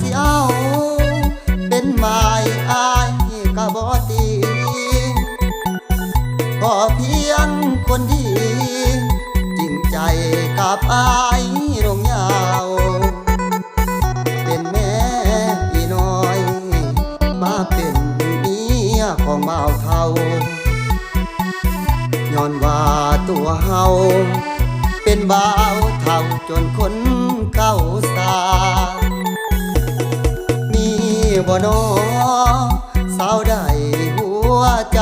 ຊິເອົາເປັນໝາຍອ້າຍກໍບໍ່ຕີ ຂໍພຽງຄົນດີ ຈິງໃຈກັບອ້າຍນ້ອງຍາວ ເປັນແມ່ອີນ້ອຍ ມາເປັນເມຍຂອງບ່າວເຖົ້າ ຍ້ອນວ່າຕົວເຮົາເປັນບ່າວເຖົ້າຈົນຄົນເກົ່າຊາ ມີບໍ່ນໍສາວໃດຫົວໃຈ